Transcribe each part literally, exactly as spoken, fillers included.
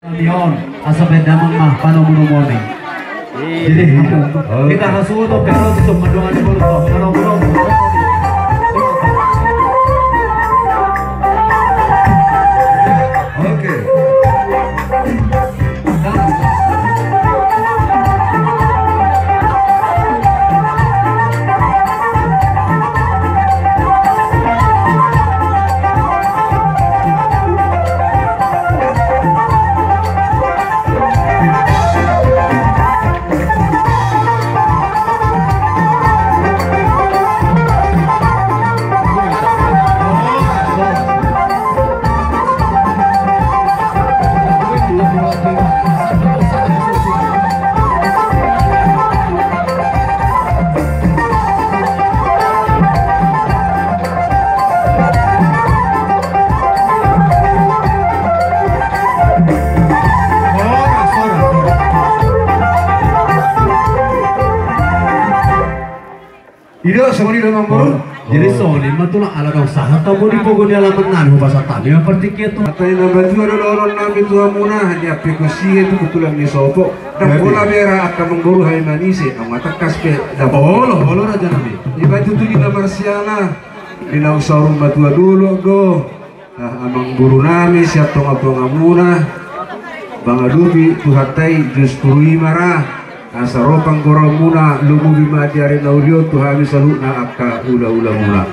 Di on, asa baen damang ma panomunomuan i. Jadi, hita hasuhuton pe ro tu mandongani molo tu panomunomu. Oke. Ida songon i do, Amangboru. Jadi songon i ma tulang, ala dang sahat hamu di pogu ni alaman nami, hupasahat hami ma partingkian tu. Hata ni na matua do dohonon nami tu hamuna, hanian pe husia tu tulang ni sopo. Dang pola bera angka amangboru hami manise, naung tangkas pe dapot. Olo, olo raja nami. Iba tutu di na marsiala, di naung saur matua dolok do. Amangboru nami sian tongatongamuna, mangadopi Tuhanta i justru i ma ra, asa ro panggoraonmuna, lumobi ma di ari na uli on tu hami saluhutna angka hulahulamuna.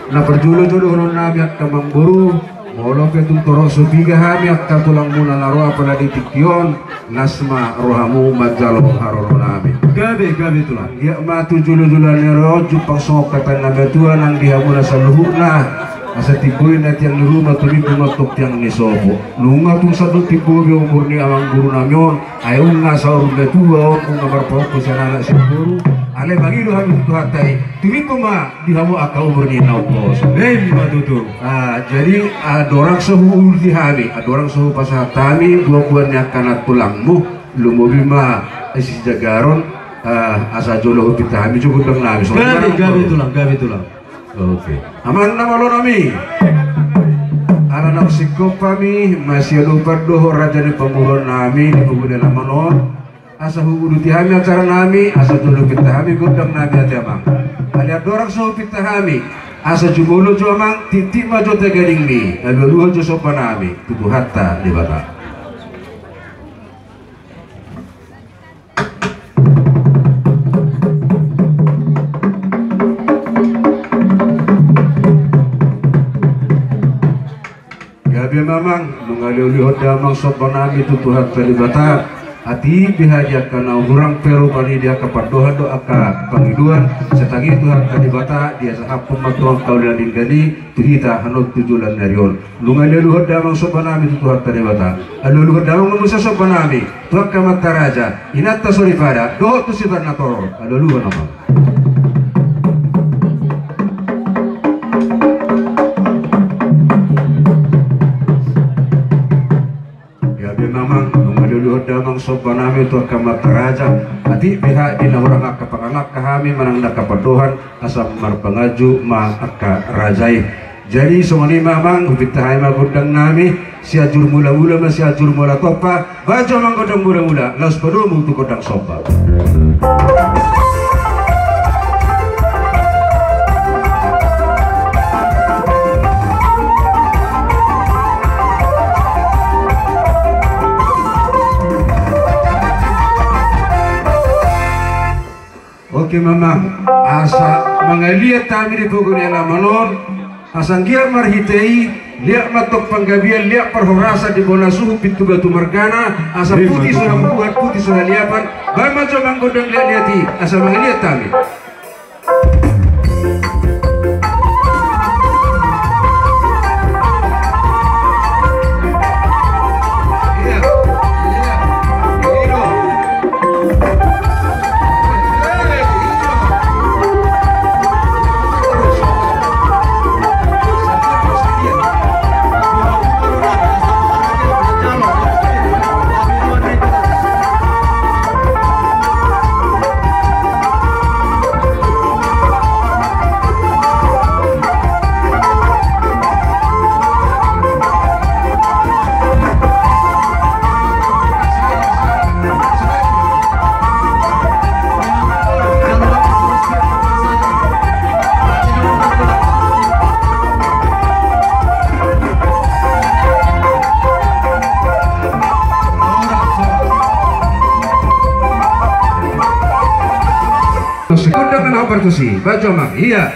Na parjolo jo dohonon nami angka amangboru, molo pe tung torop so piga hami angka tulangmuna na ro apala di tingki on, las ma rohamu manjalo haroro nami. Gabe, gabe tulang. Ia ma tu jolojolo ni ari on jumpang songon hata ni na matua nang di hamuna saluhutna. Asa timbo i na tiang ni ruma, tumimbo ma tong tiang ni sopo. Nunga tung sandok timbo be umur ni amangboru nami on, ai nunga saur matua on, nunga marpaompung sian anak sian boru. Alai mangido hami tu Tuhanta i, tumimbo ma di hamu angka umur ni na umposo. Ima tutu. Ah, jadi, ah, andorang so huuduti hami, andorang so hupasahat hami buanbuan ni angka nantulangmu, lumobi ma, eh, sijagaron, ah, asa jolo hupinta hami jo gondang nami. Gabe, gabe tulang, gabe tulang. Oke. Amang na malo nami. Ala naung singkop hami, masiadopan dohot raja ni pamoruon nami di pogu ni alaman on. Asa huuduti hami acara nami, asa jolo hupinta hami gondang nami ate amang. Alai andorang so hupinta hami, asa jumolo jo amang, titip ma jo tu gadingmi, alualuhon jo somba nami tu Tuhanta Debata. Gabe ma amang, nunga alualuhon damang somba nami tu Tuhanta Debata. Ate i beha di angka na hurang pe rupani di angka pandohan dohot angka pangidoan, sai tangihon Tuhanta Debata, diasahaphon ma tu angka ulaon denggan i tu hita hanon tu joloan ni ari on. Nunga alualuhon damang somba nami tu Tuhanta Debata. Alualuhon damang ma muse somba nami tu angka amanta raja, inanta soripada dohot tu sipadan na torop. Alualuhon amang. Gabe ma amang, nunga alualuhon damang somba nami tu angka amanta raja. Ate i beha di na hurang angka pangalangka hami manang na angka pandohan, asa marpanganju ma angka raja i. Jadi songon i ma amang, hupinta hami ma gondang nami, Sianjur Mulamula ma Sianjur Mula Tompa. Baen jo amang gondang mulamula, laos padomu tu gondang somba. Oke ma amang, asa mangaliat hami di pogu ni alaman on. Asa anggiat marhite i, liat ma tong panggabean, liat parhorasan di bona suhut pintu batu margana, asa putih so habubuhan, putih so haliapan. Baen ma jo amang gondang liatliat i, asa mangaliat hami. Susi, bajo amang, ia.